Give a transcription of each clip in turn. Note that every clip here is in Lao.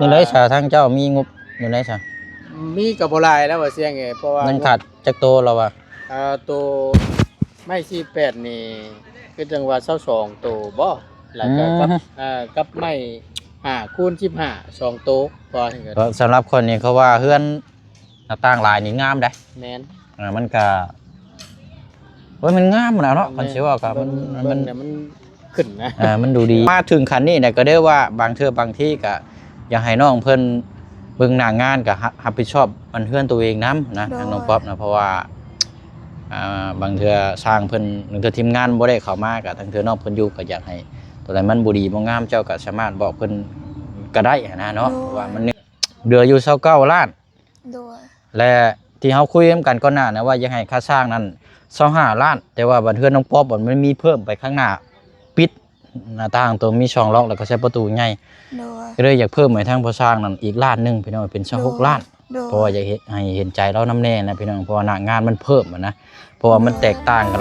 ແນວໃດຊະ ທາງເຈົ້າມີງົບແນວໃດຊະ? ມີກໍບໍ່ຫຼາຍແລ້ວວ່າຊຽງເອີຍ ເພາະວ່າຍັງຂາດຈັກໂຕລາວວ່າ? ເອີ ໂຕໄມ້ສີ່ແປດນີ້ຄືຈັ່ງວ່າຊາວສອງໂຕບໍ ແລ້ວກໍກັບ ອືມ ເອີ ກັບໄມ້ຫ້າຄູນສິບຫ້າສອງໂຕ ພໍ ກໍສຳລັບຂ້ອຍນີ້ ເຂົາວ່າເຮືອນໜ້າຕ່າງຫຼາຍນີ້ງາມໃດ. ແມ່ນ ເອີ ມັນກະ ໂອ້ຍ ມັນງາມຫັ້ນນະເນາະ ແມ່ນ ຄັນຊິເວົ້າກໍມັນ ມັນ ເບິ່ງແລ້ວມັນຂຶ້ນນະ ເອີ ມັນດູດີ. ມາເຖິງຂັ້ນນີ້ນະ ກໍເລີຍວ່າບາງເທື່ອບາງທີກໍຢາກໃຫ້ນ້ອງເພິ່ນເບິ່ງໜ້າງານ ກໍຮັບ ຮັບຜິດຊອບອັນເຮືອນຕົວເອງນຳນະ ໂດຍ ທາງນ້ອງປັອບນະ ເພາະວ່າ ອ່າ ບາງເທື່ອຊ່າງເພິ່ນ ບາງເທື່ອທີມງານບໍ່ໄດ້ເຂົ້າມາ ກໍທາງເທື່ອນ້ອງເພິ່ນຢູ່ ກໍຢາກໃຫ້ຕົວໃດມັນບໍ່ດີບໍ່ງາມ ເຈົ້າກໍສາມາດບອກເພິ່ນກໍໄດ້ຫັ້ນນະເນາະ ໂດຍ ເພາະວ່າມັນເຫຼືອຢູ່ຊາວເກົ້າລ້ານ ໂດຍ ແລະທີ່ເຮົາຄຸຍນຳກັນກ່ອນໜ້ານະວ່າຢາກໃຫ້ຄ່າສ້າງນັ້ນຊາວຫ້າລ້ານ ແຕ່ວ່າບັດເຮືອນນ້ອງປັອບມັນມີເພີ່ມໄປຂ້າງໜ້າ ປິດໜ້າຕ່າງໂຕມີຊ່ອງລັອກ ແລ້ວກໍໃສ່ປະຕູໃຫຍ່ ໂດຍ ກໍເລີຍຢາກເພີ່ມໃຫ້ທາງພໍ່ຊ່າງນັ້ນອີກລ້ານໜຶ່ງ ພີ່ນ້ອງ ເປັນຊາວຫົກ ໂດຍ ລ້ານ ໂດຍ ເພາະວ່າຢາກເຮັດໃຫ້ເຫັນໃຈລາວນຳແດ່ນະ ພີ່ນ້ອງ ເພາະວ່າໜ້າງານມັນເພີ່ມຫັ້ນນະ ເພາະວ່າມັນແຕກຕ່າງກັນ.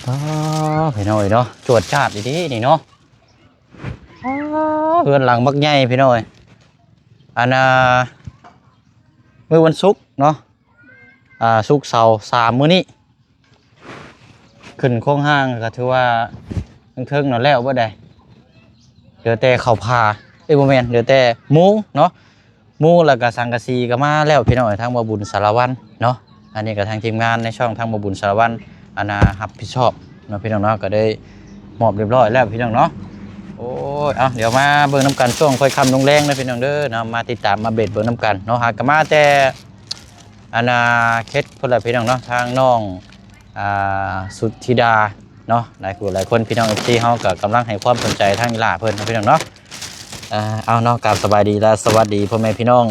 ອໍ ພີ່ນ້ອງເອີຍເນາະ ຈວດຈາດອີ່ຫຼີນີ້ເນາະ. ອໍ ເຮືອນຫຼັງບັກໃຫຍ່ພີ່ນ້ອງເອີຍ ອັນນ່າ ມື້ວັນສຸກເນາະ ອ່າ ສຸກເສົາສາມມື້ນີ້ ຂຶ້ນໂຄງຮ່າງກໍຖືວ່າເທິງໆນັ້ນແລ້ວເບິດໃດ ເຫຼືອແຕ່ເຂົ້າຜາ ເອີຍ ບໍ່ແມ່ນ ເຫຼືອແຕ່ມຸງເນາະ ມຸງ ແລ້ວກໍສັງກະສີກໍມາແລ້ວ ພີ່ນ້ອງເອີຍ ທາງບໍ່ບຸນສາລະວັນເນາະ. ອັນນີ້ກໍທາງທີມງານໃນຊ່ອງທາງບໍ່ບຸນສາລະວັນ ອັນນ່າ ຮັບຜິດຊອບເນາະ ພີ່ນ້ອງເນາະ ກໍໄດ້ມອບຮຽບຮ້ອຍແລ້ວ ພີ່ນ້ອງເນາະ. ໂອ້ຍ ເອົາ ດຽວມາເບິ່ງນຳກັນຊ່ວງຄ່ອຍຄ່ຳລົງແລງເດີ ພີ່ນ້ອງເດີເນາະ ມາຕິດຕາມອັບເດດເບິ່ງນຳກັນເນາະ. ຫາກະມາແຕ່ ອັນນ່າ ເຂດພຸ້ນລະ ພີ່ນ້ອງເນາະ ທາງນ້ອງ ອ່າ ສຸດທິດາເນາະ ຫຼາຍຜູ້ຫຼາຍຄົນ ພີ່ນ້ອງເອັຟຊີເຮົາກໍກຳລັງໃຫ້ຄວາມສົນໃຈທາງອີ່ຫຼ້າເພິ່ນເນາະ ພີ່ນ້ອງເນາະ. ເອົາເນາະ ກາບສະບາຍດີ ແລະ ສະຫວັດດີພໍ່ແມ່ພີ່ນ້ອງ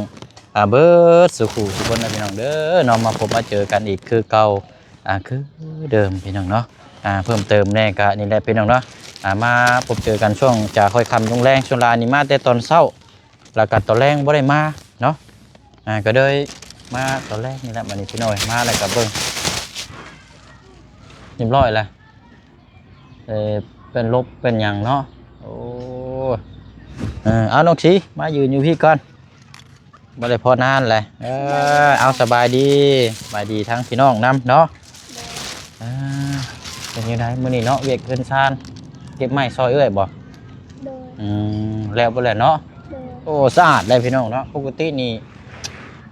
ອ່າ ເບິດສູ່ຄູ່ສູ່ຄົນນະ ພີ່ນ້ອງເດີເນາະ ມາພົບມາເຈີກັນອີກຄືເກົ່າ ອ່າ ຄືເດີມ ພີ່ນ້ອງເນາະ. ອ່າ ເພີ່ມເຕີມແດ່ກໍນີ້ແຫຼະ ພີ່ນ້ອງເນາະ ອ່າ ມາພົບເຈີກັນຊ່ວງຈາຄ່ອຍຄ່ຳລົງແລງ ສ່ວນຫຼາຍນີ້ມາແຕ່ຕອນເຊົ້າ ແລ້ວກໍຕອນແລງບໍ່ໄດ້ມາເນາະ ອ່າ ກໍເລີຍມາຕອນແລງນີ້ແຫຼະ. ບັດນີ້ພີ່ນ້ອງເອີຍ ມາແລ້ວກໍເບິ່ງຮຽບຮ້ອຍແລ້ວ ເອີ ເປັນລົບເປັນຫຍັງເນາະ. ໂອ້ ເອີ ເອົາ ນ້ອງສີ ມາຢືນຢູ່ພີ້ກ່ອນ ບໍ່ໄດ້ພໍນານແຫຼະ. ເອີ ເອົາ ສະບາຍດີ ສະບາຍດີທັງພີ່ນ້ອງນຳເນາະ. ໂດຍ ເອີ ເປັນຈັ່ງໃດມື້ນີ້ເນາະ ວຽກເຮືອນຊານ ເກັບໄມ້ຊ່ອຍເອື້ອຍບໍ່? ໂດຍ ອືມ ແລ້ວບໍ່ແລ້ວເນາະ? ໂດຍ ໂອ້ ສະອາດເລີຍພີ່ນ້ອງເນາະ. ປົກກະຕິນີ້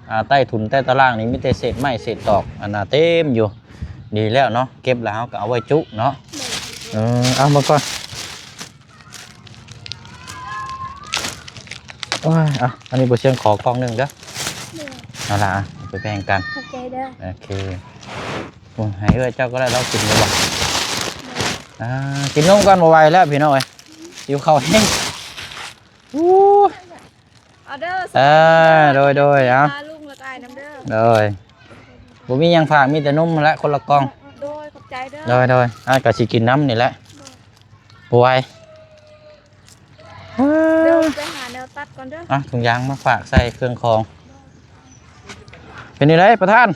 ອ່າ ໃຕ້ຖົນໃຕ້ຕາລ່າງນີ້ມີແຕ່ເສດໄມ້ເສດຕອກ ອັນນ່າ ເຕັມຢູ່. ດີແລ້ວເນາະ ເກັບແລ້ວເຮົາກໍເອົາໄວ້ຈຸເນາະ. ໂດຍ ເອີ ເອົາມາກ່ອນ. ໂອ້ຍ ເອົາ ອັນນີ້ບໍ່ຊຽງຂໍກ່ອງໜຶ່ງເດີ. ເອົາລະ ເອົາໄປແບ່ງກັນ. ຂອບໃຈເດີ. ໂອເຄ. ໂອ້ຍ ໃຫ້ເອື້ອຍເຈົ້າກໍໄດ້ ລາວກິນຢູ່ບໍ່? ໂດຍ ອ່າ ກິນນົມກ່ອນ ບໍ່ໄຫວແລ້ວພີ່ນ້ອງເອີຍ ຫິວເຂົ້າແຮງ. ໂອ້ຍ ເອົາເດີ. ເອີ ໂດຍໆ ເອົາ ພາລຸງແລ້ວກໍອ້າຍນຳເດີ. ໂດຍ ບໍ່ມີຫຍັງຝາກ ມີແຕ່ນົມຫັ້ນແຫຼະ ຄົນລະກ່ອງ. ໂດຍ ຂອບໃຈເດີ. ໂດຍໆ ອ້າຍກໍຊິກິນນຳນີ້ແຫຼະ. ໂດຍ ບໍ່ໄຫວ. ເດີ ໄປຫາແນວຕັດກ່ອນເດີ. ອ່ະ ຖົງຢາງມາຝາກໃສ່ເຄື່ອງຂອງ. ເປັນຈັ່ງໃດປະທານ?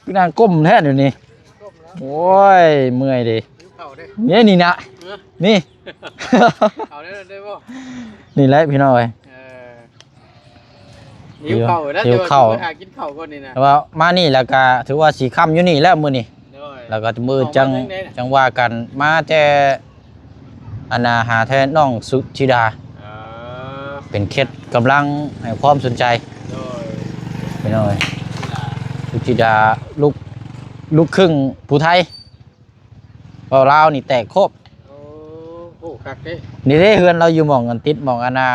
ຄືນາງກົ້ມແທ້ດຽວນີ້. ໂອ້ຍ ເມື່ອຍເດ້. ຫິວເຂົ້າເດ້. ນີ້ ນີ້ນະ. ເອີ ນີ້ ເຂົ້າໄດ້ ໄດ້ບໍ່? ນີ້ແຫຼະພີ່ນ້ອງເອີຍ. ເອີ ຫິວເຂົ້ານະ. ຫິວເຂົ້າ ແຕ່ວ່າຊິໄປຫາກິນເຂົ້າກ່ອນນີ້ນະ. ແຕ່ວ່າມານີ້ແລ້ວກະຖືວ່າຊິຄ່ຳຢູ່ນີ້ແລ້ວມື້ນີ້. ໂດຍ ແລ້ວກໍມື້ຈັງ ຈັ່ງວ່າກັນ. ມາແຕ່ ອັນນ່າ ຫາແທ້ນ້ອງສຸທິດາ. ເອີ ເປັນເຂດກຳລັງໃຫ້ຄວາມສົນໃຈ. ໂດຍ ພີ່ນ້ອງເອີຍ ສຸທິດາ ລູກ ລູກຄຶ່ງຜູ້ໄທ ເວົ້າລາວນີ້ແຕກໂຄບ. ໂອ້ ໂຫ ຄັກເດ້. ນີ້ເດ້ ເຮືອນລາວຢູ່ໝ່ອງອັນ ຕິດໝ່ອງອັນນ່າ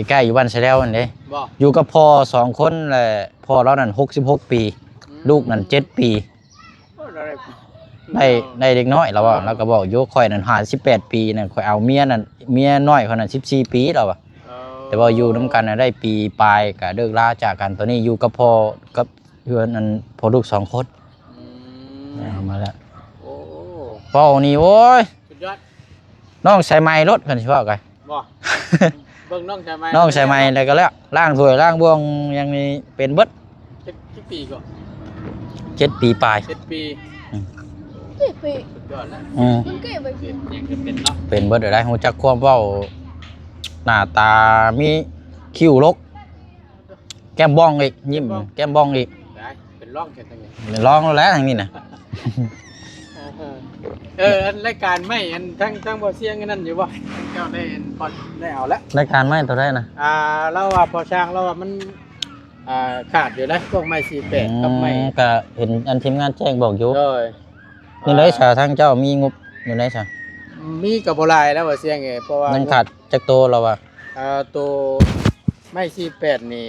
ໃກ້ໆ ຢູ່ບ້ານຊາແລ້ວຫັ້ນເດ້. ບໍ່ ຢູ່ກັບພໍ່ສອງຄົນ ແລະ ພໍ່ລາວນັ້ນຫົກສິບຫົກປີ. ອືມ ລູກນັ້ນເຈັດປີ. ໂອ້ ລາວໄດ້ ໄດ້ ໄດ້ເດັກນ້ອຍ ລາວເວົ້າ. ອໍ ລາວກໍບອກຢູ່ ຂ້ອຍນັ້ນຫ້າສິບແປດປີນະ ຂ້ອຍເອົາເມຍນັ້ນ ເມຍນ້ອຍຂ້ອຍນັ້ນສິບສີ່ປີ ລາວວ່າ. ອໍ ແຕ່ວ່າຢູ່ນຳກັນນະໄດ້ປີປາຍ ກໍເລີກລາຈາກກັນ. ຕອນນີ້ຢູ່ກັບພໍ່ ກັບເຮືອນອັນ ພໍ່ລູກສອງຄົນ. ອືມ ເອົາມາແລ້ວ. ໂອ້ ເວົ້ານີ້ ໂອ້ຍ ສຸດຍອດ ນ້ອງໃສ່ໃໝ່ໂລດ ຄັນຊິເວົ້າກະ. ບໍ່ ເບິ່ງນ້ອງສາຍໃໝ່ ນ້ອງສາຍໃໝ່ແລ້ວກໍແລ້ວ ລ້າງຖ້ວຍລ້າງບ່ວງຫຍັງນີ້ເປັນເບິດ. ຈັກ ຈັກປີກໍ ເຈັດປີປາຍ ເຈັດປີ. ອືມ ເຈັດປີ ສຸດຍອດແລ້ວ. ອືມ ມັນເກັບໄວ້ ເຮັດຫຍັງກໍເປັນເນາະ ເປັນເບິດໄດ້ ຮູ້ຈັກຄວາມເວົ້າ ໜ້າຕາມີຄິ້ວລົກ ແກ້ມບ້ອງອີກ ຍິ້ມແກ້ມບ້ອງອີກ ໄດ້ ເປັນລອງແຄ່ຈັ່ງໃດ ເປັນລອງແລ້ວແຫຼະທາງນີ້ນະ. ເອີ ອັນລາຍການໃໝ່ ອັນທາງ ທາງບໍ່ສຽງອັນນັ້ນຢູ່ບໍ່ ເຈົ້າໄດ້ອັນ ໄດ້ເອົາແລ້ວ ລາຍການໃໝ່ໂຕໃດນະ? ອ່າ ລາວວ່າພໍຊ່າງ ລາວວ່າມັນ ອ່າ ຂາດຢູ່ເດ້ ພວກໄມ້ສີ່ແປດ ອືມ ກັບໄມ້ ກໍເຫັນອັນທີມງານແຈ້ງບອກຢູ່. ໂດຍ ຈັ່ງໃດຊະ ອ່າ ທາງເຈົ້າມີງົບຢູ່ໃດຊະ? ມີກໍບໍ່ຫຼາຍແລ້ວວ່າສຽງເອີຍ ເພາະວ່າຍັງຂາດຈັກໂຕລາວວ່າ? ອ່າ ໂຕໄມ້ສີ່ແປດນີ້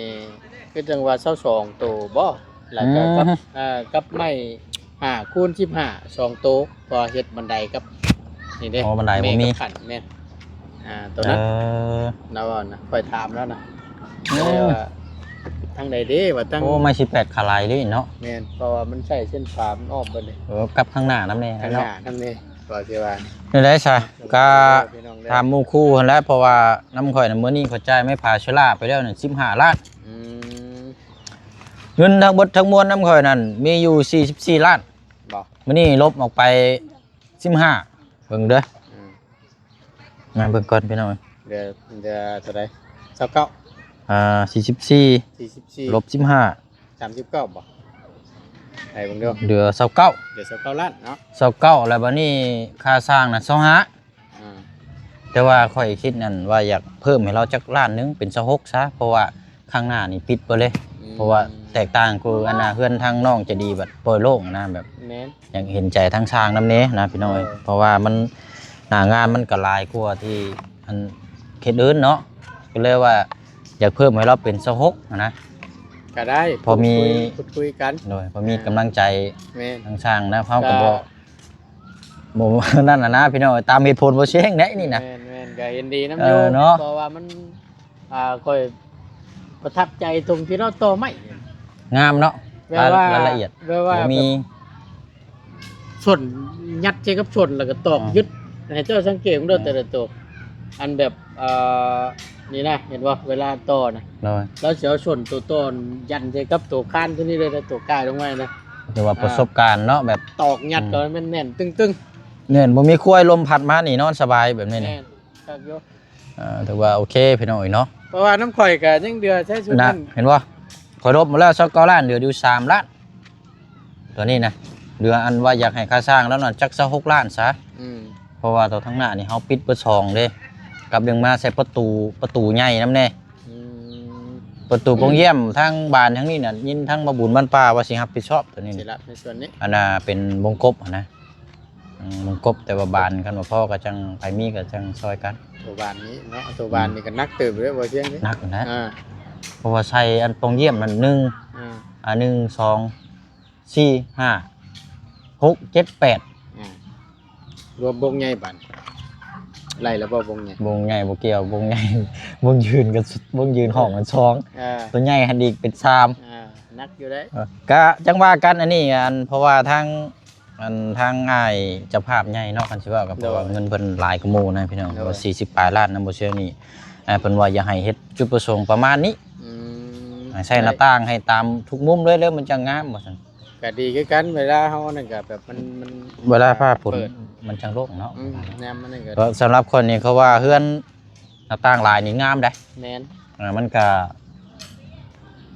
ຄືຈັ່ງວ່າຊາວສອງໂຕບໍ ແລ້ວກໍກັບ ອືມ ເອີ ກັບໄມ້ຫ້າຄູນສິບຫ້າສອງໂຕ ເພາະເຮັດບັນໄດກັບ ນີ້ເດ້ ອໍ ບັນໄດບໍ່ມີ ແມ່ນ ອ່າ ໂຕນັ້ນ ເອີ ລາວເວົ້ານະ ຂ້ອຍຖາມລາວນະ ໂອ້ ກໍເລີຍວ່າທາງໃດເດ້ວ່າທາງ ໂອ້ ໄມ້ສິບແປດຂາຫຼາຍເດ້ເນາະ. ແມ່ນ ເພາະວ່າມັນໃຊ້ເສັ້ນພາ ມັນອ້ອມເບິດເດ້ ເອີ ກັບຂ້າງໜ້ານຳແດ່ ຂ້າງໜ້ານຳແດ່ ກໍຊິວ່າ ແນວໃດຊະ ກໍ ພີ່ນ້ອງເດີ ຖາມໝູ່ຄູ່ຫັ້ນແຫຼະ ເພາະວ່ານຳຂ້ອຍນະ ມື້ນີ້ຂ້ອຍຈ່າຍໄມ້ຜາເຊລາໄປແລ້ວນັ້ນສິບຫ້າລ້ານ. ອືມ ເງິນທັງໝົດທັງມວນນຳຂ້ອຍນັ້ນມີຢູ່ສີ່ສິບສີ່ລ້ານ ບໍ່ ມື້ນີ້ລົບອອກໄປສິບຫ້າ ເບິ່ງເດີ ອືມ ມາເບິ່ງກ່ອນພີ່ນ້ອງ ເຫຼືອ ເຫຼືອເທົ່າໃດ? ຊາວເກົ້າ ອ່າ ສີ່ສິບສີ່ ສີ່ສິບສີ່ ລົບສິບຫ້າ ສາມສິບເກົ້າ ບໍ່ ໃຫ້ເບິ່ງເດີ ເຫຼືອຊາວເກົ້າ ເຫຼືອຊາວເກົ້າລ້ານເນາະ ຊາວເກົ້າ ແລ້ວບັດນີ້ຄ່າຊ່າງນະຊາວຫ້າ ອືມ ແຕ່ວ່າຂ້ອຍຄິດນັ້ນວ່າຢາກເພີ່ມໃຫ້ລາວຈັກລ້ານໜຶ່ງເປັນຊາວຫົກຊະ ເພາະວ່າຂ້າງໜ້ານີ້ປິດເບິດເລີຍ ອືມ ເພາະວ່າແຕກຕ່າງຄືອັນນ່າ ເຮືອນທາງນ້ອງໃຈດີບັດປ່ອຍໂລ່ງນະ ແບບ ແມ່ນ ຢາກເຫັນໃຈທາງຊ່າງນຳແດ່ນະພີ່ນ້ອງເອີຍ ເອີ ເພາະວ່າມັນ ໜ້າງານມັນກໍຫຼາຍກວ່າທີ່ອັນເຂດອື່ນເນາະ ກໍເລີຍວ່າຢາກເພີ່ມໃຫ້ລາວເປັນຊາວຫົກຫັ້ນນະ ກໍໄດ້ ພໍມີ ພູດຄຸຍ ພູດຄຸຍກັນ ໂດຍ ພໍມີ ອ່າ ກຳລັງໃຈ ແມ່ນ ທາງຊ່າງນະ ເຮົາກໍ ກໍ ບໍ່ ບໍ່ນັ້ນນະພີ່ນ້ອງ ຕາມເຫດຜົນບໍ່ແຊງໄດ໋ນີ້ນະ ແມ່ນໆ ກໍເຫັນດີນຳ ເອີ ຢູ່ເນາະ ເພາະວ່າມັນ ອ່າ ຂ້ອຍປະທັບໃຈຕົງທີ່ລາວຕໍ່ໄມ້ ງາມເນາະ ແບບວ່າ ລາຍລະອຽດ ແບບວ່າ ບໍ່ມີ ແບບ ສົ້ນ ຍັດໃສ່ກັບສົ້ນ ແລ້ວກໍຕອກ ອືມ ຍຶດ ໃຫ້ເຈົ້າສັງເກດເບິ່ງເດີ ອືມ ແຕ່ລະໂຕ ອັນແບບ ເອີ ນີ້ນະ ເຫັນບໍ່ ເວລາຕໍ່ນະ ໂດຍ ລາວຊິເອົາສົ້ນໂຕຕໍ່ຍັດໃສ່ກັບໂຕຄານໂຕນີ້ເລີຍ ແລ້ວໂຕກາຍລົງມານະ ຖືວ່າ ອ່າ ປະສົບການເນາະ ແບບ ຕອກຍັດ ອືມ ກໍແມ່ນແໜ້ນຕຶງໆ ແໜ້ນ ບໍ່ມີຄວາຍ ລົມພັດມານີ້ນອນສະບາຍແບບນີ້ນະ ແມ່ນ ຄັກຢູ່ ອ່າ ຖືວ່າໂອເຄພີ່ນ້ອງເອີຍເນາະ ເພາະວ່ານຳຂ້ອຍກໍຍັງເຫຼືອໃຊ້ຊຸດນັ້ນ ເຫັນບໍ່ ຂ້ອຍລົບໝົດແລ້ວຊາວເກົ້າລ້ານ ເຫຼືອຢູ່ສາມລ້ານ ຕົວນີ້ນະ ເຫຼືອອັນວ່າຢາກໃຫ້ຄ່າຊ່າງແລ້ວນັ້ນຈັກຊາວຫົກລ້ານຊະ ອືມ ເພາະວ່າຕົວທາງໜ້ານີ້ເຮົາປິດເບິດຊ່ອງເດ້ ກັບຍັງມາໃສ່ປະຕູ ປະຕູໃຫຍ່ນຳແດ່ ອືມ ປະຕູໂປງຢ້ຽມທາງບ້ານທາງນີ້ນະ ຍິນທາງບ່າວບຸນບ້ານປ່າວ່າຊິຮັບຜິດຊອບຕົວນີ້ ຊິຮັບໃນສ່ວນນີ້ ອັນນ່າເປັນວົງກົບຫັ້ນນະ ອືມ ວົງກົບ ແຕ່ວ່າບານ ຄັນວ່າພໍກໍຈັ່ງ ໃຜມີກໍຈັ່ງຊ່ອຍກັນ ຕົວບານນີ້ເນາະ ຕົວບານນີ້ກໍໜັກເຕີບເດ້ ບໍ່ສຽງເດ້ ໜັກນະ ອ່າ ເພາະວ່າໃສ່ອັນປ່ອງຢ້ຽມນັ້ນ ໜຶ່ງ ອ່າ ອ່າ ໜຶ່ງ ສອງ ສີ່ ຫ້າ ຫົກ ເຈັດ ແປດ ອ່າ ລວມວົງໃຫຍ່ບາດ ໄລ່ແລ້ວບໍ່ວົງໃຫຍ່ ວົງໃຫຍ່ບໍ່ກ່ຽວ ວົງໃຫຍ່ ວົງຢືນກັນ ວົງຢືນຫ້ອງກັນສອງ ອ່າ ຕົວໃຫຍ່ຫັ້ນອີກເປັນສາມ ອ່າ ໜັກຢູ່ເດ້ ເອີ ກະຈັ່ງວ່າກັນ ອັນນີ້ ອັນ ເພາະວ່າທາງ ອັນທາງອ້າຍເຈົ້າພາບໃຫຍ່ເນາະ ຄັນຊິເວົ້າກໍເພາະວ່າ ໂດຍ ເງິນເພິ່ນຫຼາຍກວ່າໝູ່ນະພີ່ນ້ອງ ໂດຍ ວ່າສີ່ສິບປາຍລ້ານນຳບໍ່ເຊື່ອນີ້ ອ່າ ເພິ່ນວ່າຢາກໃຫ້ເຮັດຈຸດປະສົງປະມານນີ້ ອືມ ໃສ່ໜ້າຕ່າງໃຫ້ຕາມທຸກມຸມເລີຍ ແລ້ວມັນຈັ່ງງາມວ່າຊັ້ນ ກໍດີຄືກັນ ເວລາເຮົານັ້ນກໍແບບມັນ ມັນ ເວລາຟ້າຝົນ ເປີດ ມັນຈັ່ງໂລ່ງເນາະ ອືມ ຍາມມັນນັ້ນກໍ ກໍສຳລັບຂ້ອຍນີ້ ເຂົາວ່າເຮືອນ ໜ້າຕ່າງຫຼາຍນີ້ງາມເດ້ ແມ່ນ ເອີ ມັນກະ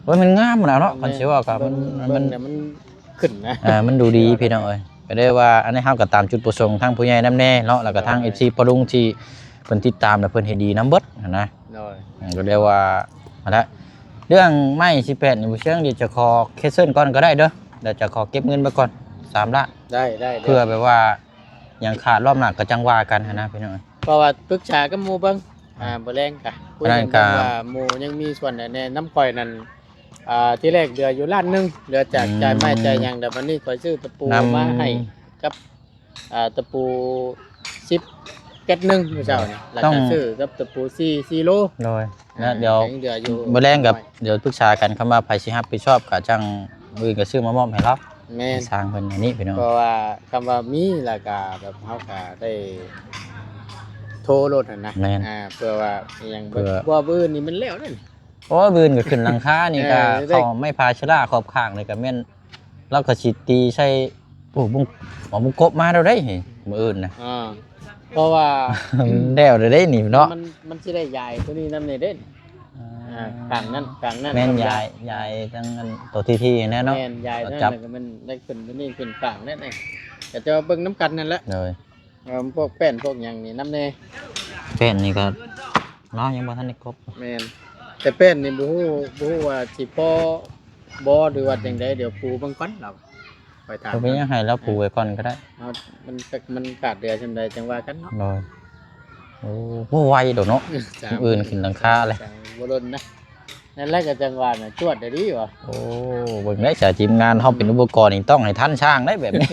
ໂອ້ຍ ມັນງາມນະເນາະ ແມ່ນ ຄັນຊິເວົ້າກໍມັນ ເບິ່ງ ມັນ ເບິ່ງແລ້ວມັນຂຶ້ນນະ ເອີ ມັນດູດີພີ່ນ້ອງເອີຍ ກໍເລີຍວ່າ ອັນນີ້ເຮົາກໍຕາມຈຸດປະສົງທາງຜູ້ໃຫຍ່ນຳແດ່ເນາະ ແລ້ວກໍທາງ ໂດຍ ເອັຟຊີ ພໍ່ລຸງທີ່ເພິ່ນຕິດຕາມ ແລ້ວເພິ່ນເຫັນດີນຳເບິດຫັ້ນນະ ໂດຍ ກໍເລີຍວ່າ ຫັ້ນແຫຼະ ເລື່ອງໄມ້ສີ່ແປດນີ້ ບໍ່ເຊີງ ດຽວຈະຂໍແຄນເຊິນກ່ອນກໍໄດ້ເດີ ດຽວຈະຂໍເກັບເງິນໄວ້ກ່ອນ ສາມລ້ານ ໄດ້ ໄດ້ ເພື່ອແບບວ່າ ຫຍັງຂາດລອບໜ້າກໍຈັ່ງວ່າກັນຫັ້ນນະພີ່ນ້ອງ ເພາະວ່າປຶກສາກັບໝູ່ເບິ່ງ ອ່າ ມື້ແລງກະຄຸຍກັນເບິ່ງວ່າໝູ່ຍັງມີສ່ວນໃດແດ່ນຳຂ້ອຍນັ້ນ ອ່າ ທີແລກເຫຼືອຢູ່ລ້ານໜຶ່ງ ເຫຼືອຈາກ ອືມ ຈ່າຍໄມ້ຈ່າຍຫຍັງ ແລ້ວບັດນີ້ຂ້ອຍຊື້ຕະປູມາໃຫ້ກັບ ອ່າ ຕະປູສິບ ເຈັດໜຶ່ງ ມື້ເຊົ້ານີ້ ແລ້ວກໍຊື້ກັບຕະປູສີ່ ສີ່ໂລ ໂດຍ ອ່າ ແລ້ວດຽວ ຍັງເຫຼືອຢູ່ ມື້ແລງກັບ ດຽວປຶກສາກັນ ຄຳວ່າໃຜຊິຮັບຜິດຊອບກໍຈັ່ງ ມື້ອື່ນກໍຊື້ມາມອບໃຫ້ລາວ ແມ່ນ ຊ່າງເພິ່ນອັນນີ້ພີ່ນ້ອງ ເພາະວ່າຄຳວ່າມີແລ້ວກໍແບບເຮົາກໍໄດ້ ໂທໂລດຫັ້ນນະ ແມ່ນ ອ່າ ເພື່ອວ່າອີ່ຫຍັງ ເພື່ອ ບໍ່ ມື້ອື່ນນີ້ມັນແລ້ວເດ້ ໂອ້ຍ ມື້ອື່ນກໍຂຶ້ນຫຼັງຄານີ້ກໍ ເອີ ເຂົ້າໄມ້ພາຊະລາຂອບຂ້າງນີ້ກໍແມ່ນ ລາວກໍຊິຕີໃສ່ ໂອ້ ບຸ້ງ ເອົາບຸ້ງກົບມາແລ້ວເດ້ ມື້ອື່ນນະ ອ່າ ເພາະວ່າ ແລ້ວເດ້ນີ້ເນາະ ມັນ ມັນຊິໄດ້ຢາຍໂຕນີ້ນຳແດ່ເດ້ ອ່າ ອ່າ ຂ້າງນັ້ນ ຂ້າງນັ້ນ ແມ່ນ ຢາຍ ຢາຍທັງອັນໂຕທີໆຫັ້ນແຫຼະເນາະ ແມ່ນ ຢາຍທັງນັ້ນ ກໍມັນໄດ້ຂຶ້ນໂຕນີ້ຂຶ້ນຂ້າງນັ້ນເອງ ກໍຈະເບິ່ງນຳກັນນັ້ນແຫຼະ ໂດຍ ເອີ ພວກແປ້ນພວກຫຍັງນີ້ນຳແດ່ ແປ້ນນີ້ກໍລາວຍັງບໍ່ທັນໄດ້ກົບ ແມ່ນ ແຕ່ແປ້ນນີ້ບໍ່ຮູ້ ບໍ່ຮູ້ວ່າຊິພໍບໍ່ ຫຼືວ່າຈັ່ງໃດ ດຽວປູເບິ່ງກ່ອນລາວ ຂ້ອຍຖາມ ກໍເປັນຫຍັງ ໃຫ້ລາວປູໄວ້ກ່ອນກໍໄດ້ ເຮົາ ມັນ ມັນຂາດເຫຼືອສ່ຳໃດຈັ່ງວ່າກັນເນາະ ໂດຍ ໂອ້ ບໍ່ໄວດອກເນາະ ມື້ອື່ນຂຶ້ນຫຼັງຄາແລ້ວ ບໍ່ດົນນະ ນັ້ນແຫຼະ ກໍຈັ່ງວ່ານະ ຈວດໄດ້ດີວະ ໂອ້ ເບິ່ງໄດ້ສາທີມງານເຮົາເປັນອຸປະກອນນີ້ ຕ້ອງໃຫ້ທັນຊ່າງໄດ້ແບບນີ້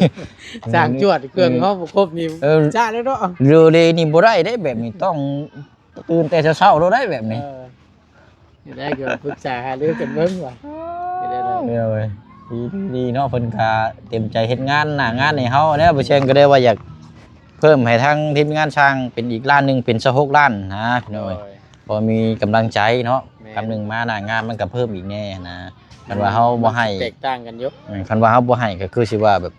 ຊ່າງຈວດເຄື່ອງເຮົາບໍ່ຄົບນີ້ ເອີ ຈະແລ້ວເນາະ ເລເລນີ້ບໍ່ໄດ້ເດ້ ແບບນີ້ຕ້ອງຕື່ນແຕ່ເຊົ້າໆໂລດໄດ້ແບບນີ້ ເອີ ໄດ້ກໍປຶກສາຫາລືກັນເບິ່ງວ່າ ເອີ ເປັນຈັ່ງໃດ ດີໆເນາະ ເພິ່ນກໍເຕັມໃຈເຮັດງານໜ້າງານໃຫ້ເຮົາແລ້ວ ບໍ່ແຊງກໍໄດ້ວ່າຢາກເພີ່ມໃຫ້ທາງທີມງານຊ່າງເປັນອີກລ້ານໜຶ່ງ ເປັນຊາວຫົກລ້ານນະ ໂດຍ ພໍມີກຳລັງໃຈເນາະ ແມ່ນ ກຳໜຶ່ງມາໜ້າງານມັນກໍເພີ່ມອີກແດ່ນະ ຄັນວ່າເຮົາບໍ່ໃຫ້ ມັນຊິແຕກຕ່າງກັນຢູ່ ແມ່ນ ຄັນວ່າເຮົາບໍ່ໃຫ້ກໍຄືຊິວ່າແບບ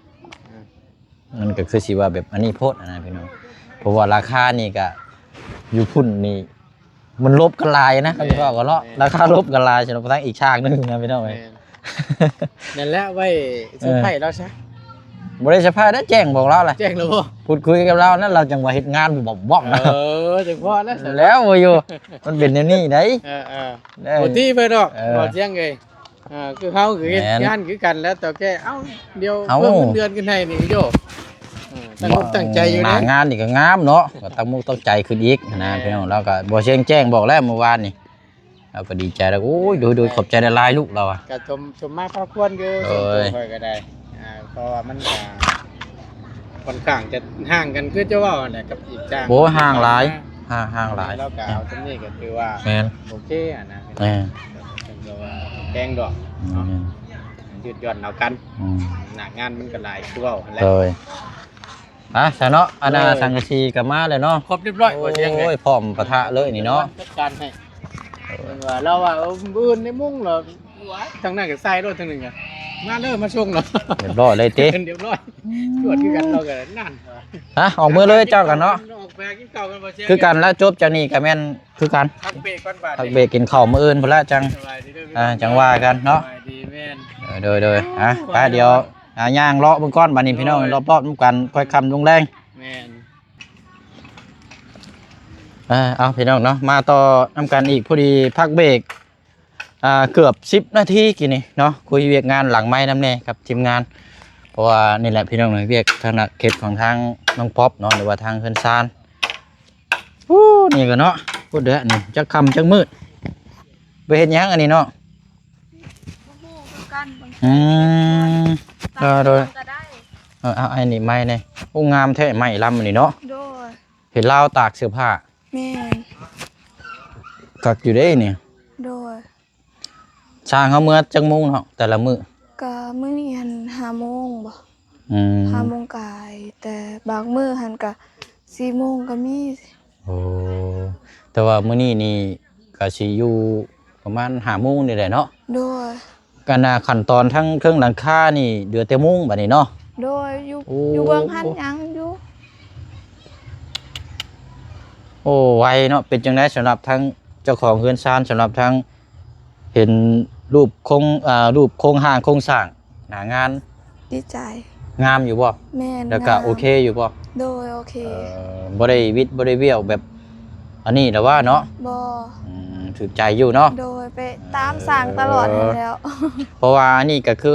ອືມ ມັນກໍຄືຊິວ່າແບບອັນນີ້ໂພດນະພີ່ນ້ອງ ເພາະວ່າລາຄານີ້ກໍຢູ່ພຸ້ນນີ້ ມັນລົບກັນຫຼາຍນະ ແມ່ນ ຄັນຊິເວົ້າກັນເນາະ ແມ່ນ ລາຄາລົບກັນຫຼາຍ ສຳລັບທາງອີກຊ່າງໜຶ່ງນະພີ່ນ້ອງເອີຍ ແມ່ນ ນັ້ນແຫຼະ ໄວ້ເຊີໄພຣສ໌ລາວຊະ ບໍ່ໄດ້ເຊີໄພຣສ໌ແລ້ວ ແຈ້ງບອກລາວແຫຼະ ແຈ້ງແລ້ວບໍ່ ພູດຄຸຍກັບລາວນັ້ນ ລາວຈັ່ງວ່າເຮັດງານບອກໆນະ ເອີ ຈັ່ງພໍແລ້ວ ແລ້ວບໍ່ຢູ່ ມັນເປັນແນວນີ້ໄດ໋ ເອີໆ ແລ້ວ ບໍ່ຕີເພິ່ນດອກ ເອີ ບໍ່ຕຽງເອີຍ ອ່າ ຄືເຮົາຄືເຮັດ ແມ່ນ ງານຄືກັນແລ້ວ ເຖົ້າແກ່ ເອົ້າ ດຽວເພີ່ມເງິນເດືອນຂຶ້ນໃຫ້ນີ້ໂຍ ເອີ ຕັ້ງອົກຕັ້ງໃຈຢູ່ເດ້ ໜ້າງານນີ້ກໍງາມເນາະ ກໍຕັ້ງອົກຕັ້ງໃຈຂຶ້ນອີກນະ ແມ່ນ ພີ່ນ້ອງ ລາວກໍບໍ່ເຊີງແຈ້ງບອກແລ້ວມື້ວານນີ້ ລາວກໍດີໃຈແລ້ວ ໂອ້ຍ ໂດຍໆ ແມ່ນ ຂອບໃຈຫຼາຍໆລູກ ລາວວ່າ ກໍຊົມ ຊົມມາພາກຄວນຢູ່ ໂດຍ ສ່ວນຕົວຂ້ອຍກໍໄດ້ ອ່າ ເພາະວ່າມັນກໍຄ່ອນຂ້າງຈະຫ່າງກັນ ຄືເຈົ້າເວົ້າຫັ້ນແຫຼະ ກັບອີກຈາກ ໂອ້ ຫ່າງຫຼາຍ ຫ່າງ ຫ່າງຫຼາຍ ແລ້ວກໍເອົາຊ່ຳນີ້ກໍຖືວ່າ ແມ່ນ ໂອເຄຫັ້ນນະ ແມ່ນ ກໍວ່າແພງດອກເນາະ ແມ່ນ ຍືດຢ່ອນເອົາກັນ ອືມ ໜ້າງານມັນກໍຫຼາຍຄືເວົ້າຫັ້ນແຫຼະ ໂດຍ ອ່ະ ຊະເນາະ ອັນນ່າ ໂດຍ ສັງກະສີກໍມາແລ້ວເນາະ ຄົບຮຽບຮ້ອຍ ໂອ້ຍ ບໍ່ເຖິງເລີຍ ພ້ອມປະທະເລີຍນີ້ເນາະ ຈັດການໃຫ້ ເອີ ເພິ່ນວ່າ ລາວວ່າ ເອີ ມື້ອື່ນໃນມຸ້ງເນາະ ທາງນັ້ນກໍໃສ່ລົດທາງໜຶ່ງ ມາເດີ ມາສົ່ງເນາະ ຮຽບຮ້ອຍເລີຍຕິ ຮຽບຮ້ອຍ ອືມ ຈວດຄືກັນ ເຮົາກໍນັ້ນ ຮະ ອອກມື້ເລີຍເຈົ້າກັນເນາະ ອອກໄປກິນເຂົ້າກັນບໍ່ ຄືກັນລະ ຈົບຈາກນີ້ກໍແມ່ນ ຄືກັນ ພັກເບຣກກ່ອນບາດນີ້ ພັກເບຣກກິນເຂົ້າມື້ອື່ນພຸ້ນລະ ຈັ່ງ ສະບາຍດີເດີ ອ່າ ຈັ່ງວ່າກັນເນາະ ສະບາຍດີ ແມ່ນ ເອີ ໂດຍໆ ອ່ະ ໂອ້ຍ ໄປ ດຽວ ອ່າ ຍ່າງເລາະເບິ່ງກ່ອນບາດນີ້ ໂດຍ ພີ່ນ້ອງ ລອບໆນຳກັນ ຄ່ອຍຄ່ຳລົງແລງ ແມ່ນ ອ່າ ເອົາ ພີ່ນ້ອງເນາະ ມາຕໍ່ນຳກັນອີກ ພໍດີພັກເບຣກ ອ່າ ເກືອບສິບນາທີກີ້ນີ້ເນາະ ຄຸຍວຽກງານຫຼັງໄມນຳແດ່ກັບທີມງານ ເພາະວ່ານີ້ແຫຼະ ພີ່ນ້ອງ ວຽກທາງເຂດຂອງທາງນ້ອງປັອບເນາະ ຫຼືວ່າທາງເຮືອນຊານ ໂອ້ ນີ້ກໍເນາະ ພຸ້ນເດ້ ນີ້ຈັກຄ່ຳຈັກມືດ ໄປເຮັດຫຍັງອັນນີ້ເນາະ ບໍ່ຮູ້ຄືກັນ ບາງ ອືມ ເອີ ໂດຍ ກໍໄດ້ ເອີ ເອົາ ອັນນີ້ໄມ້ແດ່ ໂອ້ ງາມແທ້ ໄມ້ລຳອັນນີ້ເນາະ ໂດຍ ເຫັນລາວຕາກເສື້ອຜ້າ ແມ່ນ ຄັກຢູ່ເດ້ນີ້ ໂດຍ ຊ່າງເຮົາເມືອຈັກໂມງເນາະ ແຕ່ລະມື້ ກະມື້ນີ້ຫັ້ນຫ້າໂມງບໍ ອືມ ຫ້າໂມງກາຍ ແຕ່ບາງມື້ຫັ້ນກະສີ່ໂມງກະມີ ໂອ້ ແຕ່ວ່າມື້ນີ້ນີ້ກະຊິຢູ່ປະມານຫ້າໂມງນີ້ແຫຼະເນາະ ໂດຍ ກະໜ້າຂັ້ນຕອນທັງເທິງຫຼັງຄານີ້ເຫຼືອແຕ່ມຸງບາດນີ້ເນາະ ໂດຍ ຢູ່ ໂອ້ ຢູ່ເບື້ອງຫັ້ນຍັງຢູ່ ໂອ້ ໄວເນາະ ເປັນຈັ່ງໃດສຳລັບທາງເຈົ້າຂອງເຮືອນຊານ ສຳລັບທາງ ເຫັນຮູບໂຄງ ເອີ ຮູບໂຄງຮ່າງໂຄງສ້າງໜ້າງານ ດີໃຈ ງາມຢູ່ບໍ່? ແມ່ນ ແລ້ວກະ ງາມ ໂອເຄຢູ່ບໍ່? ໂດຍ ໂອເຄ ເອີ ບໍ່ໄດ້ວິດບໍ່ໄດ້ວຽວແບບອັນນີ້ລະວ່າເນາະ ບໍ່ ອືມ ຖືກໃຈຢູ່ເນາະ ໂດຍ ໄປຕາມສ້າງຕະຫຼອດ ເອີ ຫັ້ນແລ້ວ ເພາະວ່າອັນນີ້ກະຄື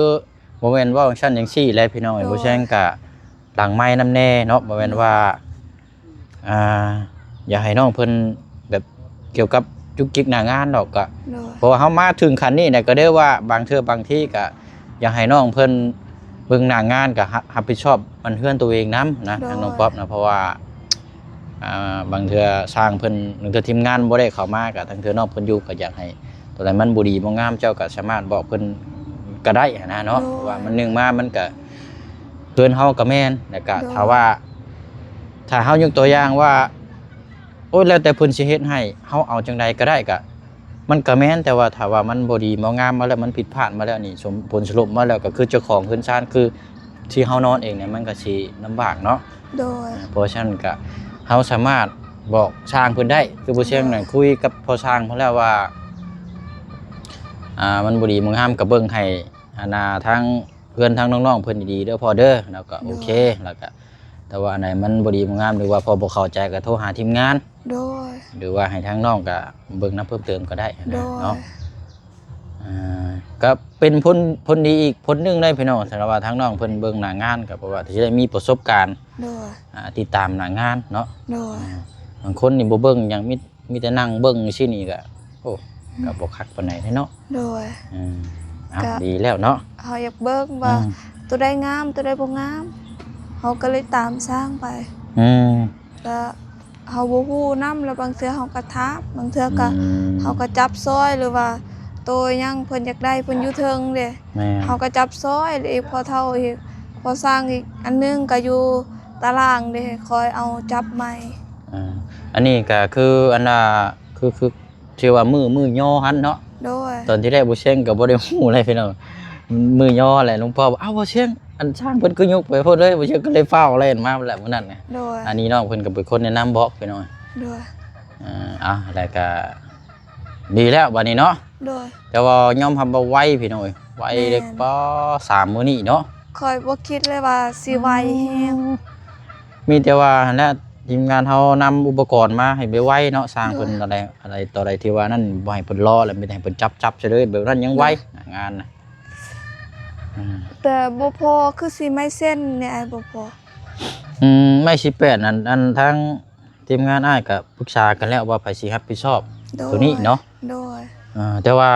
ບໍ່ແມ່ນເວົ້າຈັ່ງຊັ້ນຈັ່ງຊີ້ແຫຼະພີ່ນ້ອງເອີຍ ໂດຍ ບໍ່ແຊງກະຫຼັງໄມນຳແດ່ເນາະ ບໍ່ແມ່ນວ່າ ອ່າ ຢາກໃຫ້ນ້ອງເພິ່ນແບບກ່ຽວກັບຈຸກຈິກໜ້າງານດອກ ກະ ໂດຍ ເພາະວ່າເຮົາມາເຖິງຂັ້ນນີ້ແຫຼະ ກະເລີຍວ່າບາງເທື່ອບາງທີກະຢາກໃຫ້ນ້ອງເພິ່ນເບິ່ງໜ້າງານ ກະຮັບ ຮັບຜິດຊອບອັນເຮືອນໂຕເອງນຳນະ ໂດຍ ທາງນ້ອງປັອບນະ ເພາະວ່າ ອ່າ ບາງເທື່ອຊ່າງເພິ່ນ ບາງເທື່ອທີມງານບໍ່ໄດ້ເຂົ້າມາ ກະທາງເທື່ອນ້ອງເພິ່ນຢູ່ ກະຢາກໃຫ້ ໂຕໃດມັນບໍ່ດີບໍ່ງາມ ເຈົ້າກໍສາມາດບອກເພິ່ນກໍໄດ້ຫັ້ນນະເນາະ ໂດຍ ເພາະວ່າມັນ ໜຶ່ງມາມັນກໍ ເຮືອນເຮົາກໍແມ່ນ ແລ້ວກໍ ໂດຍ ຖ້າວ່າ ຖ້າເຮົາຍົກຕົວຢ່າງວ່າ ໂອ້ຍ ແລ້ວແຕ່ເພິ່ນຊິເຮັດໃຫ້ ເຮົາເອົາຈັ່ງໃດກໍໄດ້ ກະ ມັນກະແມ່ນ ແຕ່ວ່າຖ້າວ່າມັນບໍ່ດີບໍ່ງາມມາແລ້ວ ມັນຜິດພາດມາແລ້ວນີ້ ສົມ ຜົນສະຫຼຸບມາແລ້ວ ກໍຄືເຈົ້າຂອງເຮືອນຊານ ຄືທີ່ເຮົານອນເອງນີ້ ມັນກໍຊິລຳບາກເນາະ. ໂດຍ ເພາະສະນັ້ນກະ ເຮົາສາມາດບອກຊ່າງເພິ່ນໄດ້ ຄືບໍ່ຊຽງນັ້ນ ໂດຍ ຄຸຍກັບພໍ່ຊ່າງເພິ່ນແລ້ວວ່າ ອ່າ ມັນບໍ່ດີບໍ່ງາມ ກໍເບິ່ງໃຫ້ ອັນນ່າ ທາງເພື່ອນ ທາງນ້ອງໆເພິ່ນດີໆເດີພໍ່ເດີ ແລ້ວກໍ ໂດຍ ໂອເຄ ແລ້ວກໍ ແຕ່ວ່າອັນໃດມັນບໍ່ດີບໍ່ງາມ ຫຼືວ່າພໍ່ບໍ່ເຂົ້າໃຈ ກໍໂທຫາທີມງານ ໂດຍ ຫຼືວ່າໃຫ້ທາງນ້ອງກໍເບິ່ງນຳເພີ່ມເຕີມກໍໄດ້ ໂດຍ ເນາະ. ອ່າ ກໍເປັນຜົນ ຜົນດີອີກຜົນໜຶ່ງເດ້ພີ່ນ້ອງ ສຳລັບວ່າທາງນ້ອງເພິ່ນເບິ່ງໜ້າງານ ກໍເພາະວ່າຊິໄດ້ມີປະສົບການ ໂດຍ ອ່າ ຕິດຕາມໜ້າງານເນາະ ໂດຍ ອ່າ ບາງຄົນນີ້ບໍ່ເບິ່ງຫຍັງ ມີ ມີແຕ່ນັ່ງເບິ່ງຈັ່ງຊີ້ນີ້ກໍ ໂອ້ ອືມ ກໍບໍ່ຄັກປານໃດເນາະ ໂດຍ ອືມ ເອົາ ກໍດີແລ້ວເນາະ ເຮົາຢາກເບິ່ງວ່າ ອືມ ໂຕໃດງາມ ໂຕໃດບໍ່ງາມ ເຮົາກໍເລີຍຕາມຊ່າງໄປ ອືມ ກໍ ເຮົາບໍ່ຮູ້ນຳ ແລ້ວບາງເທື່ອເຮົາກໍຖາມ ບາງເທື່ອກໍ ອືມ ເຮົາກໍຈັບຊ່ອຍ ຫຼືວ່າໂຕຫຍັງເພິ່ນຢາກໄດ້ ເພິ່ນຢູ່ເທິງເດ້ ແມ່ນ ເຮົາກໍຈັບຊ່ອຍ ແລ້ວອີກພໍ່ເຖົ້າອີກ ພໍ່ຊ່າງອີກອັນໜຶ່ງກໍຢູ່ຕາລ່າງເດ້ ຄອຍເອົາຈັບໃໝ່. ອ່າ ອັນນີ້ກໍຄືອັນວ່າ ຄື ຄື ທີ່ວ່າມື້ ມື້ຍໍຫັ້ນເນາະ ໂດຍ ຕອນທີແລກບໍ່ຊຽງກໍບໍ່ໄດ້ຮູ້ເລີຍພີ່ນ້ອງ ມື້ຍໍແຫຼະ ຫຼວງພໍ່ວ່າ ເອົ້າ ບໍ່ຊຽງ ອັນຊ່າງເພິ່ນຄືຍົກໄປພຸ້ນເລີຍ ບໍ່ຊຽງກໍເລີຍຟ້າວແລ່ນມາແຫຼະມື້ນັ້ນນະ ໂດຍ ອັນນີ້ນ້ອງເພິ່ນກໍເປັນຄົນແນະນຳບອກພີ່ນ້ອງ ໂດຍ ເອີ ເອົາ ແລ້ວກໍດີແລ້ວບັດນີ້ເນາະ ໂດຍ ແຕ່ວ່າຍອມຮັບວ່າໄວພີ່ນ້ອງເອີຍ ໄວເດ້ ແມ່ນ ປາ ສາມມື້ນີ້ເນາະ ຂ້ອຍບໍ່ຄິດເລີຍວ່າຊິໄວແຮງ ມີແຕ່ວ່າຫັ້ນແຫຼະ ທີມງານເຮົານຳອຸປະກອນມາໃຫ້ໄວໆເນາະ ຊ່າງເພິ່ນ ໂດຍ ອັນໃດ ອັນໃດຕໍ່ໃດທີ່ວ່ານັ້ນ ບໍ່ໃຫ້ເພິ່ນລໍ ແລ້ວມີແຕ່ໃຫ້ເພິ່ນຈັບໆໃສ່ເລີຍ ແບບນັ້ນຍັງໄວ ໂດຍ ງານນະ ອືມ ແຕ່ບໍ່ພໍ ຄືຊິໄມ້ເສັ້ນນີ້ອ້າຍ ບໍ່ພໍ ອືມ ໄມ້ສີ່ແປດນັ້ນ ອັນທາງທີມງານອ້າຍກໍປຶກສາກັນແລ້ວວ່າໃຜຊິຮັບຜິດຊອບ ໂດຍ ໂຕນີ້ເນາະ ໂດຍ ເອີ ແຕ່ວ່າ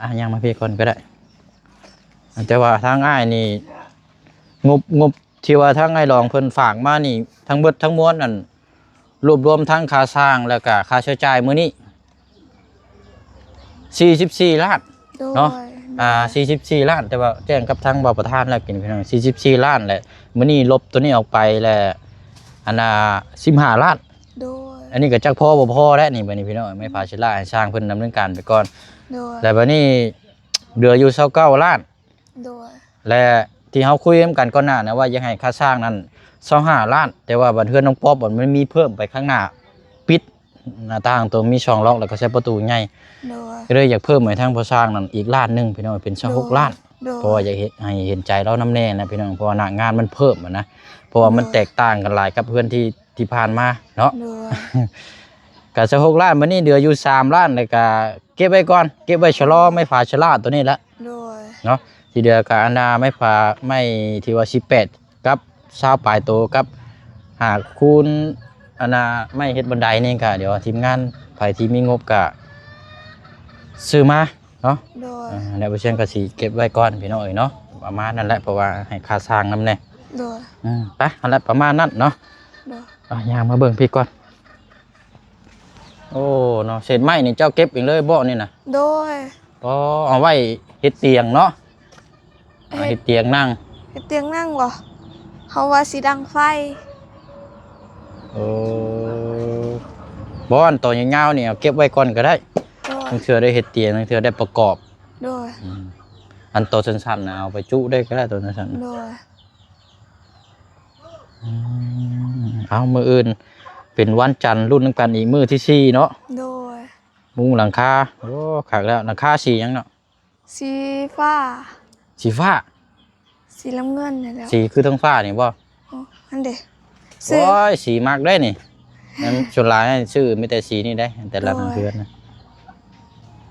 ອ່ະ ຍ່າງມາພີ້ກ່ອນກໍໄດ້ ແຕ່ວ່າທາງອ້າຍນີ້ ງົບ ງົບທີ່ວ່າທາງອ້າຍຫຼອງເພິ່ນຝາກມານີ້ ທັງເບິດທັງມວນນັ້ນ ລວບລວມທັງຄ່າຊ່າງ ແລ້ວກະຄ່າໃຊ້ຈ່າຍມື້ນີ້ ສີ່ສິບສີ່ລ້ານ ໂດຍ ເນາະ ໂດຍ ອ່າ ສີ່ສິບສີ່ລ້ານ ແຕ່ວ່າແຈ້ງກັບທາງບ່າວປະທານແລ້ວກິນ ພີ່ນ້ອງ ສີ່ສິບສີ່ລ້ານ ແລະ ມື້ນີ້ລົບໂຕນີ້ອອກໄປ ແລະ ອັນນ່າ ສິບຫ້າລ້ານ ໂດຍ ອັນນີ້ກໍຈັກພໍບໍ່ພໍແລ້ວນີ້ ບັດນີ້ພີ່ນ້ອງ ໄມ້ຝາຊິລາໃຫ້ຊ່າງເພິ່ນດຳເນີນການໄປກ່ອນ ໂດຍ ແລ້ວບັດນີ້ເຫຼືອຢູ່ຊາວເກົ້າລ້ານ ໂດຍ ແລະ ທີ່ເຮົາຄຸຍນຳກັນກ່ອນໜ້ານະວ່າຢາກໃຫ້ຄ່າສ້າງນັ້ນຊາວຫ້າລ້ານ ແຕ່ວ່າບັດເຮືອນນ້ອງປອບມັນມີເພີ່ມໄປຂ້າງໜ້າ ປິດໜ້າຕ່າງໂຕມີຊ່ອງລັອກ ແລ້ວກໍໃສ່ປະຕູໃຫຍ່ ໂດຍ ກໍເລີຍຢາກເພີ່ມໃຫ້ທາງພໍ່ຊ່າງນັ້ນອີກລ້ານໜຶ່ງ ພີ່ນ້ອງ ເປັນຊາວຫົກລ້ານ ໂດຍ ເພາະວ່າຢາກເຮັດໃຫ້ເຫັນໃຈລາວນຳແດ່ນະ ພີ່ນ້ອງ ເພາະວ່າໜ້າງານມັນເພີ່ມຫັ້ນນະ ເພາະວ່າມັນ ໂດຍ ແຕກຕ່າງກັນຫຼາຍກັບເຮືອນທີ່ ທີ່ຜ່ານມາເນາະ ໂດຍ ກະຊາວຫົກລ້ານ ບັດນີ້ເຫຼືອຢູ່ສາມລ້ານ ແລ້ວກະເກັບໄວ້ກ່ອນ ເກັບໄວ້ຊະລໍໄມ້ຝາຊະລາໂຕນີ້ແຫຼະ ໂດຍ ເນາະ ທີ່ເຫຼືອກະອັນນ່າໄມ້ຝາ ໄມ້ທີ່ວ່າສິບແປດ ກັບຊາວປາຍໂຕ ກັບຫາຄູນອັນນ່າໄມ້ເຮັດບັນໄດນີ້ ກະດຽວທີມງານໃຜທີ່ມີງົບກະຊື້ມາ ເນາະ ໂດຍ ອ່າ ແລ້ວບໍ່ຊຽງກໍຊິເກັບໄວ້ກ່ອນພີ່ນ້ອງເອີຍເນາະ ປະມານນັ້ນແຫຼະ ເພາະວ່າໃຫ້ຄ່າຊ່າງນຳແດ່ ໂດຍ ອືມ ໄປ ຫັ້ນແຫຼະ ປະມານນັ້ນເນາະ ໂດຍ ອ່ະ ຍ່າງມາເບິ່ງພີ້ກ່ອນ ໂອ້ ເນາະ ເສດໄມ້ນີ້ເຈົ້າເກັບເອງເລີຍບໍ່ນີ້ນະ ໂດຍ ອໍ ເອົາໄວ້ເຮັດຕຽງເນາະ ເຮັດ ເຮັດຕຽງນັ່ງ ເຮັດຕຽງນັ່ງບໍ່ ເຮົາວ່າຊິດັງໄຟ ໂອ້ ບໍ່ ອັນຕອນຍາວໆນີ້ເອົາເກັບໄວ້ກ່ອນກໍໄດ້ ໂດຍ ລາງເທື່ອໄດ້ເຮັດຕຽງ ລາງເທື່ອໄດ້ປະກອບ ໂດຍ ອືມ ອັນໂຕສັ້ນໆນະ ເອົາໄປຈຸໄດ້ກໍໄດ້ໂຕສັ້ນໆ ໂດຍ ອືມ ເອົາ ມື້ອື່ນເປັນວັນຈັນ ລຸ້ນນຳກັນອີກມື້ທີສີ່ເນາະ ໂດຍ ມຸງຫຼັງຄາ ໂອ້ ຄັກແລ້ວ ຫຼັງຄາສີຫຍັງເນາະ ສີຟ້າ ສີຟ້າ ສີນ້ຳເງິນນີ້ແຫຼະ ສີຄືທ້ອງຟ້ານີ້ບໍ່ ໂອ້ ອັນເດ ໂອ້ຍ ສີມັກເດ້ນີ້ ນັ້ນສ່ວນຫຼາຍຊື້ມີແຕ່ສີນີ້ເດ້ ແຕ່ລະ ໂດຍ ເຮືອນນະ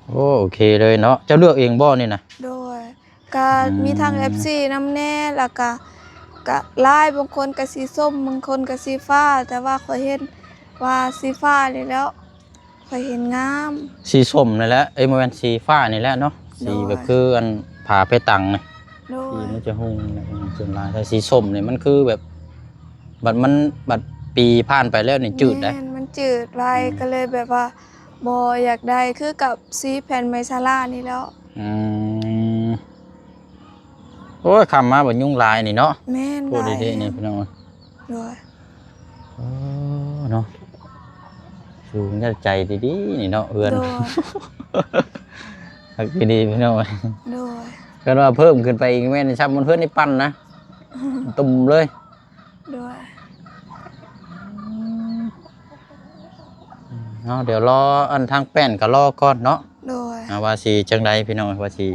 ໂອ້ ໂອເຄເລີຍເນາະ ເຈົ້າເລືອກເອງບໍ່ນີ້ນະ ໂດຍ ກະ ອືມ ມີທັງເອັບຊີນຳແດ່ ແລ້ວກະ ກະຫຼາຍ ບາງຄົນກະສີສົ້ມ ບາງຄົນກະສີຟ້າ ແຕ່ວ່າຂ້ອຍເຫັນວ່າສີຟ້ານີ້ແຫຼະ ຂ້ອຍເຫັນງາມ ສີສົ້ມນີ້ແຫຼະ ເອີຍ ບໍ່ແມ່ນ ສີຟ້ານີ້ແຫຼະເນາະ ໂດຍ ສີແບບຄືອັນຜ້າເປຕັງນີ້ ໂດຍ ສີມັນຈະຮຸ່ງ ສ່ວນຫຼາຍ ແຕ່ສີສົ້ມນີ້ມັນຄືແບບ ບັດມັນ ບັດປີຜ່ານໄປແລ້ວນີ້ຈືດເດ້ ແມ່ນ ມັນຈືດໄວ ອືມ ກໍເລີຍແບບວ່າບໍ່ຢາກໄດ້ ຄືກັບສີແຜ່ນໄມ້ສາລານີ້ແຫຼະ ອືມ ໂອ້ຍ ຄ່ຳມາບັດຍຸງຫຼາຍນີ້ເນາະ ແມ່ນ ໂອ້ ຫຼາຍ ເດໆ ນີ້ພີ່ນ້ອງ ໂດຍ ເອີ ເນາະ ຢູ່ໃນໃຈດີໆນີ້ເນາະ ເຮືອນ ໂດຍ ຄັກດີໆ ພີ່ນ້ອງເອີຍ ໂດຍ ຄັນວ່າເພີ່ມຂຶ້ນໄປ ອີກແມ່ນຊ້ຳມັນເຮືອນໃນປັ່ນນະ ຕຸ່ມເລີຍ ໂດຍ ເອົາ ດຽວລໍອັນທາງແປ້ນກໍລໍກ່ອນເນາະ ໂດຍ ວ່າຊິຈັ່ງໃດພີ່ນ້ອງ ວ່າຊິ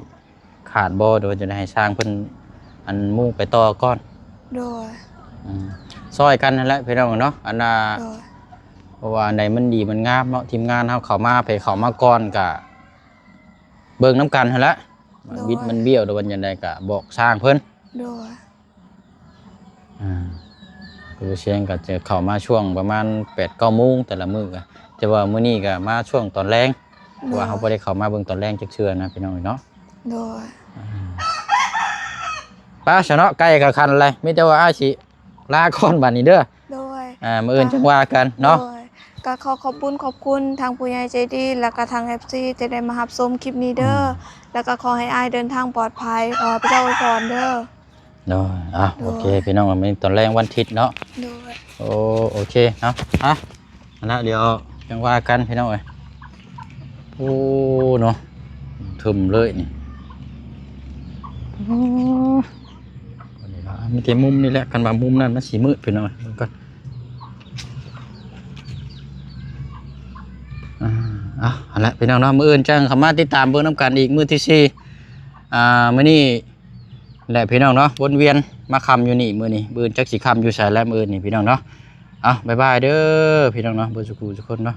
ຂາດບໍ່ ຫຼືວ່າຈະໄດ້ໃຫ້ຊ່າງເພິ່ນອັນມຸງໄປຕໍ່ກ່ອນ ໂດຍ ອືມ ຊ່ອຍກັນຫັ້ນແຫຼະພີ່ນ້ອງເນາະ ອັນນ່າ ໂດຍ ເພາະວ່າອັນໃດມັນດີມັນງາມເນາະ ທີມງານເຮົາເຂົ້າມາ ໃຜເຂົ້າມາກ່ອນກະເບິ່ງນຳກັນຫັ້ນແຫຼະ ມັນບິດມັນບ້ຽວ ຫຼືວ່າຈັ່ງໃດກະບອກຊ່າງເພິ່ນ ໂດຍ ອ່າ ຄືສຽງກໍຈະເຂົ້າມາຊ່ວງປະມານແປດເກົ້າໂມງແຕ່ລະມື້ ແຕ່ວ່າມື້ນີ້ກໍມາຊ່ວງຕອນແລງ ເພາະວ່າເຮົາບໍ່ໄດ້ເຂົ້າມາເບິ່ງຕອນແລງຈັກເທື່ອນະພີ່ນ້ອງເນາະ ໂດຍ ອ່າ ໄປຊະເນາະ ໄກ່ກໍຂັນແລ້ວ ມີແຕ່ວ່າອ້າຍຊິລາກ່ອນບັດນີ້ເດີ ໂດຍ ອ່າ ມື້ອື່ນຈັ່ງວ່າກັນເນາະ ໂດຍ ກໍຂໍຂອບບຸນຂອບຄຸນທາງຜູ້ໃຫຍ່ໃຈດີ ແລ້ວກໍທາງເອັຟຊີທີ່ໄດ້ມາຮັບຊົມຄລິບນີ້ເດີ ແລ້ວກໍຂໍໃຫ້ອ້າຍເດີນທາງປອດໄພ ຂໍໃຫ້ພະເຈົ້າອວຍພອນເດີ. ໂດຍ ອ່າ ໂດຍ ໂອເຄ ພີ່ນ້ອງ ມື້ນີ້ຕອນແລງວັນທິດເນາະ ໂດຍ ໂອ ໂອເຄເນາະ ອ່ະ ອັນນະ ດຽວຈັ່ງວ່າກັນພີ່ນ້ອງເອີຍ ໂອ້ ເນາະ ທຶມເລີຍນີ້ ໂອ້ ອັນນີ້ລະ ມີແຕ່ມຸມນີ້ແຫຼະ ຄັນວ່າມຸມນັ້ນມັນຊິມືດພີ່ນ້ອງເອີຍ ເບິ່ງກ່ອນ ອ່າ ເອົາ ຫັ້ນແຫຼະພີ່ນ້ອງເນາະ ມື້ອື່ນຈັ່ງເຂົ້າມາຕິດຕາມເບິ່ງນຳກັນອີກ ມື້ທີສີ່ ອ່າ ມື້ນີ້ ແຫຼະພີ່ນ້ອງເນາະ ວົນວຽນມາຄ່ຳຢູ່ນີ້ມື້ນີ້ ມື້ອື່ນຈັກຊິຄ່ຳຢູ່ໃສແຫຼະມື້ອື່ນນີ້ພີ່ນ້ອງເນາະ ເອົາ ບາຍບາຍເດີພີ່ນ້ອງເນາະ ເບິດສູ່ຜູ້ສູ່ຄົນເນາະ.